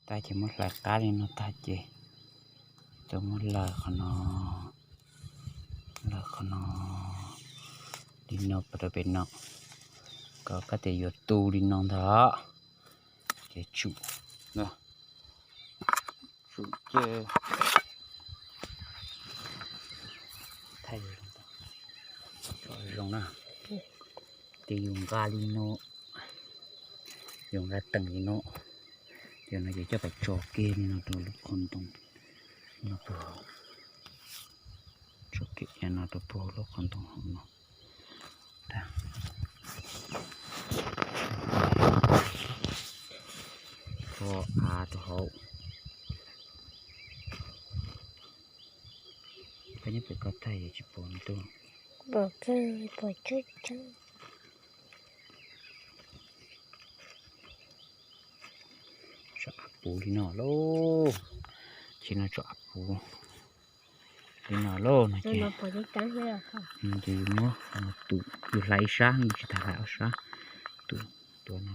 Tag ces muab hlais qab li no tag ces tau muab laws qhov no, laws qhov no li no pov rau pem no, kom koj tias yuav tu li no ntag. Ces tsum, tsum ces thaij zoo na, ces yus nqa li no, yus nqa teem li no, ces no ces coj pais tso kiag li no rau lub qhov ntoo no, tso kiag no rau puag lub qhov ntoo hauv no. Kho av rau hauv. Koj nyob pem koj thaij yuav tsis pom ntuj. Tso av puv li no lauj. Ces no tso av puv li no lauj no ces, ces yus muab tus, yus hlais ib sab, yus tsis tas hlais ob sab, tus tuav no.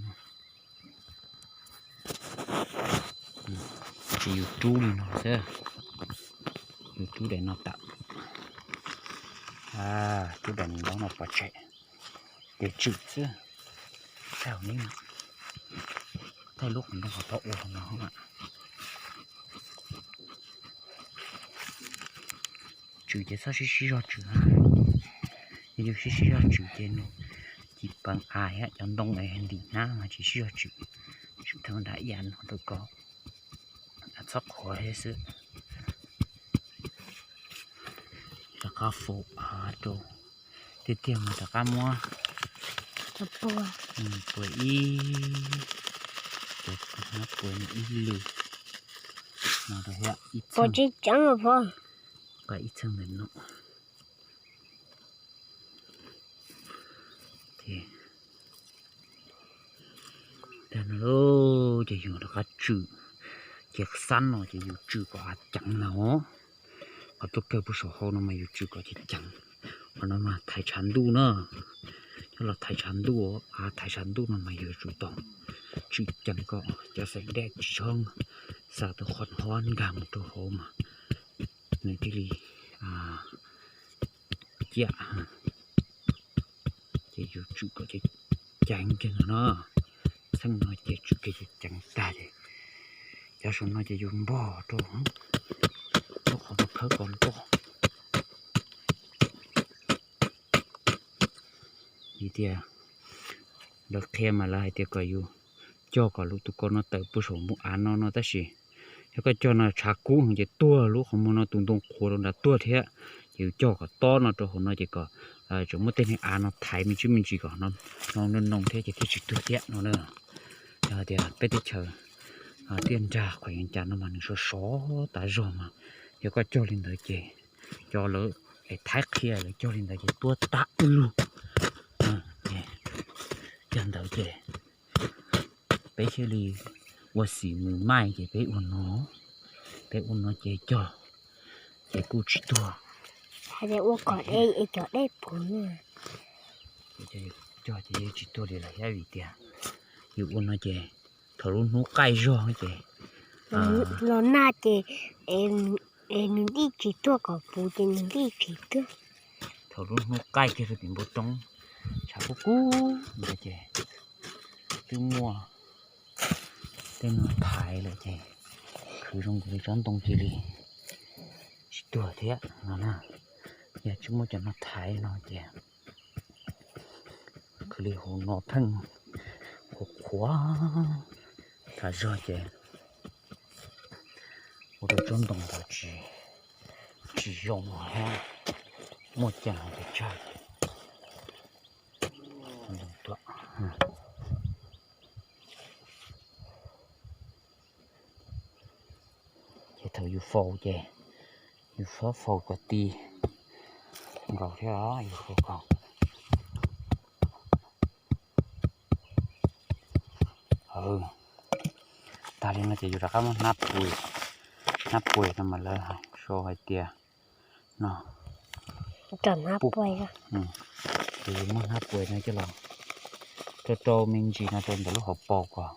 Ces yus rub li no xwb, yus rub daim no tawm, rub daim ntaub no pov tseg, ces tswm xwb. Thaij hauv no, thaij lub qhov ntoo qhov tod ua hauv no. Tswm ces txhob sib sib zog tswm na. Yog yus sib sib zog tswm ces nws cim peev av thiab cov ntoo es ntim hnab mas tsis sib zog tswm. Tswm thaj nrad ib yam no rau kom txhob qhuav thiab xwb. Rov qab faus av rau, tiag tiag mas rov qab muab puas ib, puas ib lwm no rau thiab ib txheej, ib txheej ntawm no. Tag no lauj, ces yus rov qab tswm, ces xab no ces yus tswm kom av ceev no. Qhov tuaj kawg puag saum hauv no mas yus tswm kom ceev ceev. Qhov no mas thaiv tshav ntuj na, coj los thaiv tshav ntuj, av thaiv tshav ntuj no mas yus tswm tau, tswm ceev kom cov xaim dej tsis txhob xa tus qhov hov nkag mus rau hauv mas nws thiaj li ciaj. Ces yus tswm kom ceev ceev kiag no na, txheej no ces tswm kiag ceev ceev tag ces cov saum no ces yus npog rau lub qhov no khawb kom loj. Vim tias lawv qhia mas lawv hais tias kom yus cog kom lub tus ko no tawm puag saum npoo av no no tab sis yog koj cog no tshav kub heev ces tuag lub qhov muag no tus ntoo qhuav rau nrad tuag thiab. Ces yus cog kom tob no rau hauv no ces kom tseem muaj tej niag av no thaiv me ntsis me ntsis kom no noo thiab ces thiaj tsis tuag thiab no na. Yog tias peb teb chaws tiaj nrag qhov yeeb cas no mas nws sov sov tas zog mas yog koj cog li ntawd ces cov lawv es thaib qhia lawv cog li ntawd ces tuab tag ib lug. Yog ntawd ces peb thiaj li ua xim mus maij ces peb ua no, peb ua no ces cog ces kuj tsis tuag. Hais tias ua kom dej, cov dej puv, cog ces yeej tsis tuag li lawm thiab vim tias yus ua no ces thaum lub hnub qaij zog ces los nag ces es nws dij tsis tuag, kom puv ces nws dij tsis tuag. Thaum lub hnub qaij kiag rau tim npoo roob, tshav kub kub ntawd ces twb muaj tej no thaiv lawm ces khwv zoo nkaus li tsob ntoo cia li tsis tuag thiab no na. Yog tsis muaj cov no thaiv no ces khwv li hauv no pheej qhuav qhuav tas zog ces ua rau tsob ntoo ntawd tsis zoo thiab, muaj ceem pes tsawg. Ces thaum yus faus ces yus txhob faus kom ti nkaus thiab os, yus faus kom Tag li no ces yus rov qab muab hnab puas, hnab puas no mas lawv sau hais tias no, ces yus muab hnab puas no coj los rau rau me ntsis no rau ntawm lub hauv paus kom,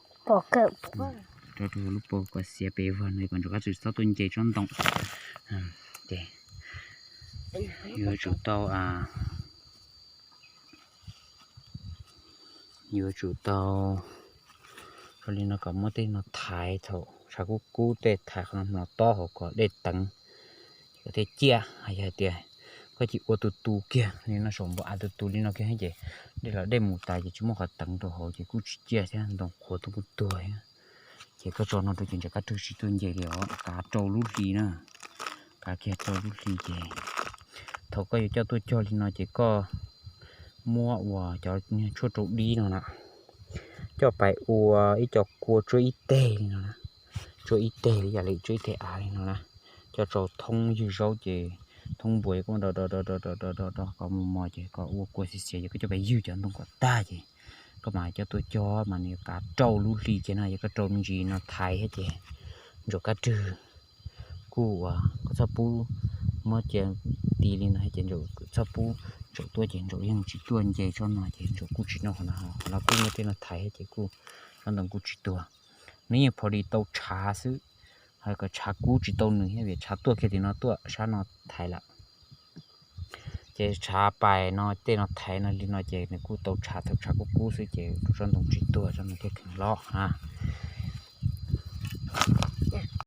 rau lub pob kom xiav pes vog no kom ntsuag kab tsw txhob tuaj nce tsob ntoo. Ces yuav tsum tau, yuav tsum tau, ua li no kom muab tej no thaiv thaum tshav kub kub tej thaiv qhov no mlos tob hauv kom dej teev, kom thiaj ciaj. Yog hais tias koj cia ua tus tus kiag li no saum npoo av tus tus li no kiag ces dej los dej mus tas ces tsis muaj qhov teev rau hauv ces kuj tsis ciaj thiab, ntoo qhuav tuaj kuj tuag thiab. Ces koj tso no rau ces ntsuag kab tsw tsis tuaj nce li os, kav rau lub hli na. Kav kiag rau lub hli ces thaum koj yuav coj tuaj cog li no ces koj muab uas cov tshuaj rau dib no na, coj pais ua ib co kua tsuab ib teg li no na, tsuab ib teg li yam li tsuab ib teg av li no na, coj rau thoob ywg zaub ces thoob npuas koj do do do do do do do kom mos mos ces koj ua kua xiav xiav ces koj coj pais ywg cov ntoo kom tag ces koj mam coj tuaj cog mas nws yuav kav rau lub hli ces no yog koj rau me ntsis no thaiv thiab ces ntsuag kab tsw kuj uas koj txhob pub muab cia ti li no thiab ces ntsuag txhob pub ntsuag tuaj ces ntsuag yeej tsis tuaj nce tsob no ces ntsuag kuj tsis noj qhov no, qhov no kuj muab tej no thaiv thiab ces kuj tsob ntoo kuj tsis tuag. Nws yeej pha li tau tshav xwb, ho kom tshav kub tsis tau nws thiab vim tshav tuaj kiag tim no tuaj sab no thaiv lawm. Ces tshav pais no tej no thaiv no li no ces nws kuj tau tshav thaum tshav kub kub xwb ces tsob ntoo tsis tuag, tsob ntoo thiaj kheev hlob na.